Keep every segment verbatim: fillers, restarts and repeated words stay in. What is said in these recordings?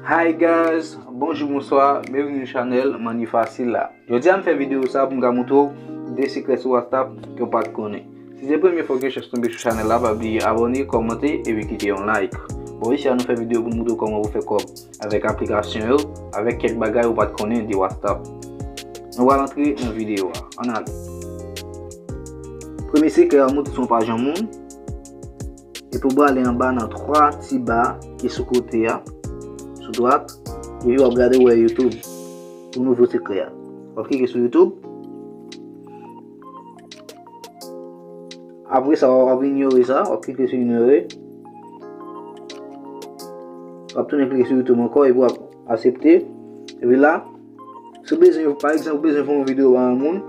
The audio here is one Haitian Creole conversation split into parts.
Hi guys, bonjou, bonswa, byenveni sou chanèl Manni Fasil la. Jodi a m fè videyo sa pou m ka montre w de sekrè sou WhatsApp ke w pa t konnen. Si se premye fwa w gen chans tonbe sou chanèl la, pa bliye abòne, kòmante epi kite yon like. Bon, isi a nou fè videyo pou n montre w kòman pou fè kòb avèk aplikasyon yo, avèk kèk bagay ou pa t konnen de WhatsApp. Nou pral antre nan videyo a. Ann ale. Premye sekrè a, monte sou yon paj yon moun. Epi w prale anba nan twa ti ba ki sou kote a, sou dwat, epi w ap gade w wè YouTube. Pou nouvo sekrè a. W ap klike sou YouTube. Apre sa, w ap inyore sa, w ap klike sou inyore. W ap tounen klike sou YouTube ankò, epi w ap aksepte. Epi la, si w bezwen, pa egzanp, ou bezwen fè yon videyo ba yon moun,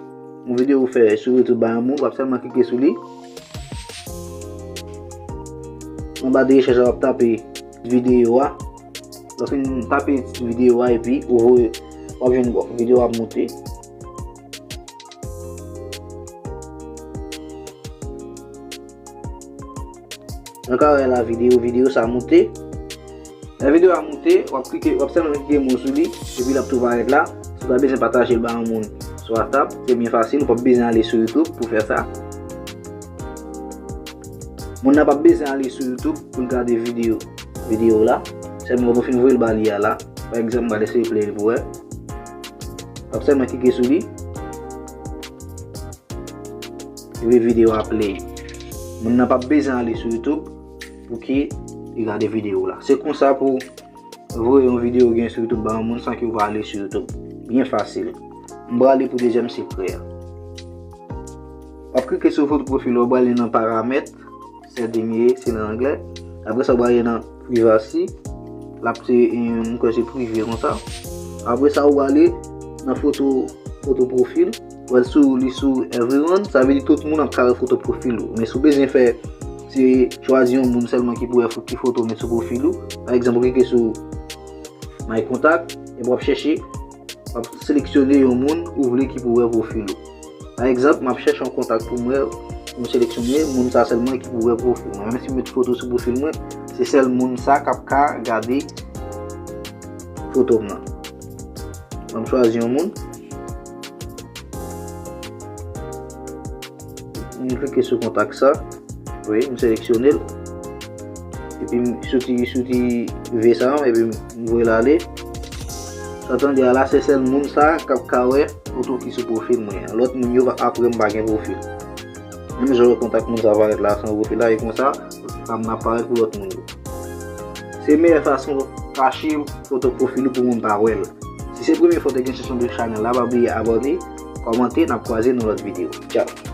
yon videyo ou fè sou YouTube ba yon moun, w ap sèlman klike sou li. Anba de rechèch la, w ap tape videyo a. Lè w fin tape videyo a, epi ou voye, w ap jwenn, bon, videyo a ap monte. Nou ka wè la videyo, videyo sa monte. Lè videyo a monte, w ap klike, w ap sèlman klike mo sou li, epi l ap tou parèt la. Si w pa bezwen pataje l ba yon moun sou WhatsApp, se byen fasil, ou p ap bezwen ale sou YouTube pou fè sa. Moun nan p ap bezwen ale sou YouTube pou l gade videyo, videyo la. Sèlman lè w fin voye l ba li a la. Pa egzanp, m pral eseye play l pou wè. W ap sèlman klike sou li. Epi videyo a play. Moun nan p ap bezwen ale sou YouTube pou ki li gade videyo la. Se konsa pou voye yon videyo gen sou YouTube ba yon moun san ke w pa ale sou YouTube. Byen fasil. M prale pou dezyèm sekrè a. W ap klike sou foto pwofil ou, w prale nan paramèt, setting ye, se nan anglè. Apre sa, w prale nan privacy. L ap se, eh, m kwè se prive konsa. Apre sa, w prale nan foto, foto pwofil. Ou wè l sou, li sou everyone, sa vle di tout moun ap ka wè foto pwofil ou. Men si w bezwen fè, se chwazi yon moun sèlman ki pou wè fo-, ki foto w met sou pwofil ou. Pa egzanp, ou klike sou My Contact, epi w ap chèche, w ap seleksyone yon moun ou vle ki pou wè pwofil ou. Pa egzanp, m ap chèche yon kontak pou mwen, pou m seleksyone moun sa sèlman ki pou wè pwofil mwen. Menm si m met foto sou pwofil mwen, se sèl moun sa k ap ka gade foto m nan. Ban m chwazi yon moun. M klike sou kontak sa. Wi, m seleksyone l. Epi m soti, soti ve sa, epi m voye l ale. Sa w tande a la, se sèl moun sa k ap ka wè foto ki sou pwofil mwen an. Lòt moun yo, apre m pa gen pwofil. Menm jan w wè kontak moun sa parèt la san pwofil la, e konsa, pa m ap parèt pou lòt moun yo. Se meyè fason kache foto pwofil ou pou moun pa wè l. Si se premye fwa w te gen chans tonbe sou chanèl la, pa bliye abòne, kòmante, n ap kwaze nan lòt videyo. Tchao!